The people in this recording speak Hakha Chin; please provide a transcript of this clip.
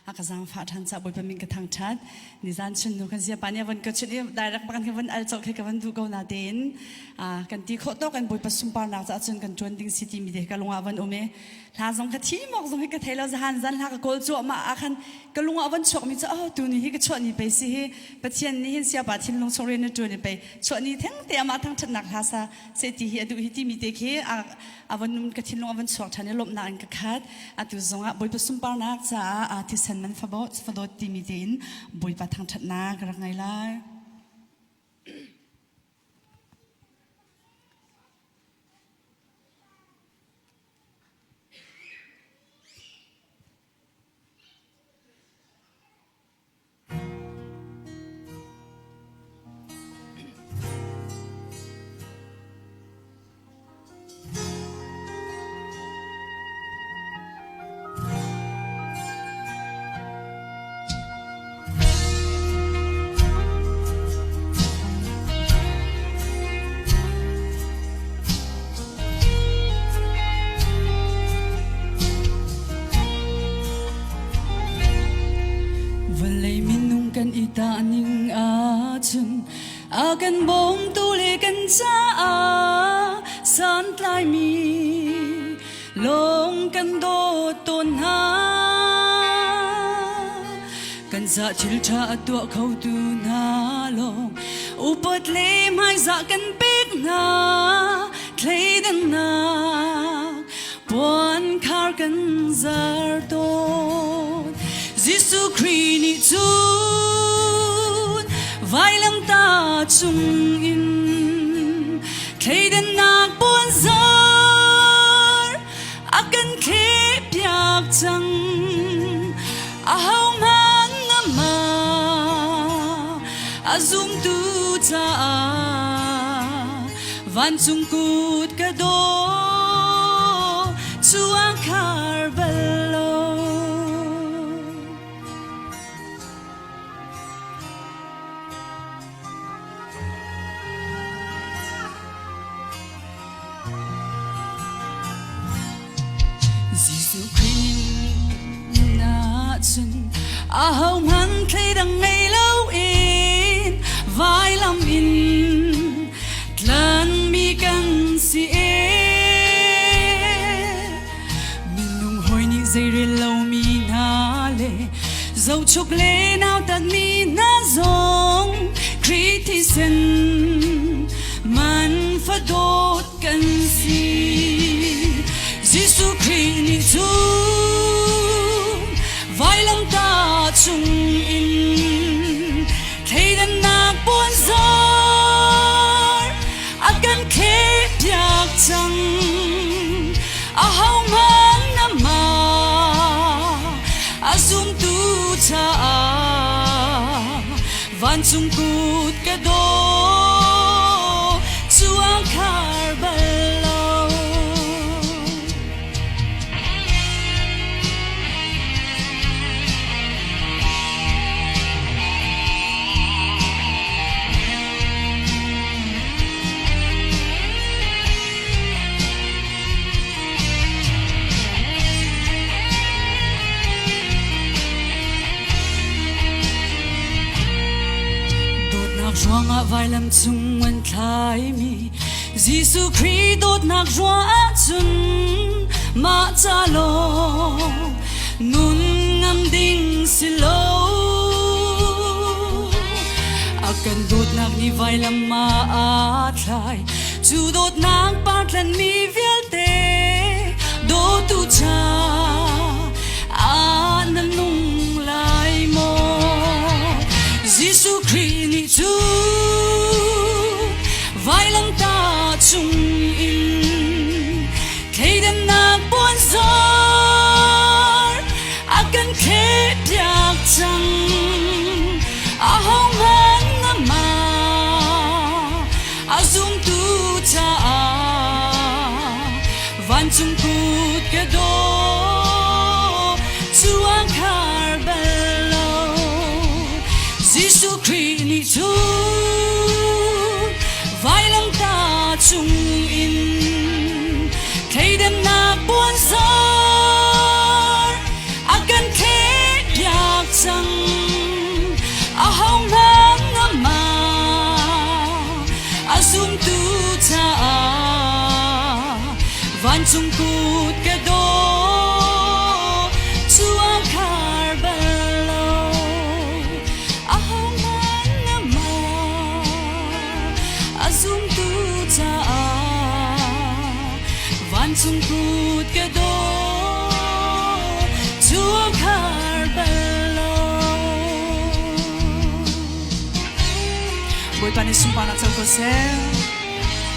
A ka zaangfah ṭhan caah Bawipa min ka thangṭhat. Nizan chun hnu kan ziapa nih a von ka chun i direct bak in van al colh khi ka van duh ko na tein kan ti khawh tawk in Bawipa sunparnak caah cun kan ṭuan ding si timi te ka lung ah van um i hla zong ka thim awk zong hi ka thei lo zahan zan hla ka kawl cuahmah ah khan ka lung ah van chuak mi cu oh tu ni hi ka chuah ni pei si hi Pathian nih hin siapa thinlung chung rian na ṭuan i pei chuah ni theng te amah thangṭhatnak hla sa se ti hi a duh hi timi te khi a van ka thinlung a van chuak ṭhan i lawmhnak in ka khat. Atu zongah Bawipa sunparnak caah thisen man fadawt timi tein Bawipa thangṭhatnak ka rak ngei lai. Vawlei minung kan i tah ning ahcun a kan bawmtu le kan caah santlaimi lawng kan dawt tawn hna. Kan zah thil ṭha a tuah khotu hna lawng upat le hmaizah kan pek hna thleidannak puan khar kan zar tawn. Jesuh Khrih nih cun vailamtah cungin thleidannak puan zar a kan thlehpiak cang. Ahohmanh amah a zumtu caah vancung kut ka daw cu a khar bal lo. Jesuh Khrih ahcun ahohmanh thleidang ngei loin vailam in tlanmi kan si e. Minung hawi nih zeirel lomi hna le zohchuk le nautatmi hna zong Khrih thisen man fadawt kan si. Jesuh Khrih nih cun vailamtah chungin thleidannak puanzar a kan khehpiak cang. Ahohmanh amah a zumtu caah vancung kut ka daw cu a khar bal lo. Dawtnak ruangah vailam cung an thlaimi Jesuh Khrih dawtnak ruang ahcun mah ca lawng nun ngam ding si lo. A kan dawtnak nih vailam ah aa thlai cu dawtnak partlan mi vialte dawtu cha ah na nung lai maw? Jesuh Khrih nih cu vailamtah cung in thleidannak puanzar a kan khehpiak cang. Ahohmanh amah a zumtu caah vancung kut ka daw cu a khar bal lo. Jesuh Khrih nih cun vailamtah cungin thleidannak puanzar a kan kheh. Vancung kut ka daw cu a khar bal lo. Ahohmanh amah a zumtu caah vancung kut ka daw cu a khar bal lo. Bawipa nih sunparnak co ko seh.